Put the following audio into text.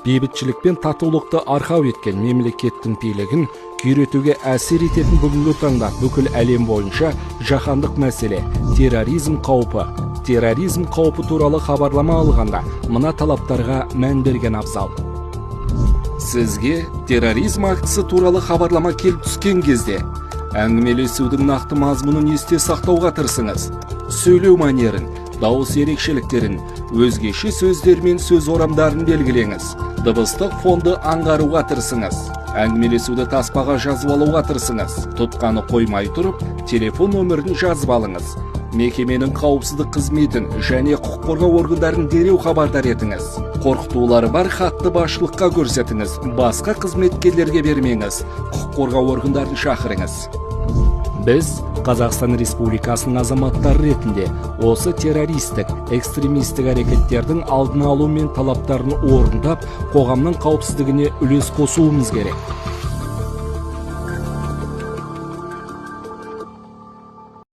Бейбітшілік пен татулықты арқау еткен мемлекеттің билігін күйретуге әсер ететін бүгінгі таңда бүкіл әлем бойынша жаһандық мәселе – терроризм қаупі. Терроризм қаупі туралы хабарлама алғанда, мына талаптарға мән берген абзал. Сізге терроризм актісі туралы хабарлама келіп түскен кезде, әңгімелесудің нақты мазмұнын есте сақтауға тырысыңыз. Сөйлеу мәнерін, дауыс ерекшеліктерін, өзгеше сөздер мен сөз орамдарын белгілеңіз. Дыбыстық фонды аңғаруға тырысыңыз. Әңгімелесуді таспаға жазып алуға тырысыңыз. Тұтқаны қоймай тұрып, телефон нөмірін жазып алыңыз. Мекеменің қауіпсіздік қызметін және құқық қорғау органдарын дереу хабардар етіңіз. Қорқытулары бар хатты басшылыққа көрсетіңіз, басқа қызметкерлерге бермеңіз. Құқық қорғау органдарын шақырыңыз. Біз Қазақстан Республикасының азаматтары ретінде осы террористік, экстремистік әрекеттердің алдын алу мен талаптарын орындап, қоғамның қауіпсіздігіне үлес қосуымыз керек.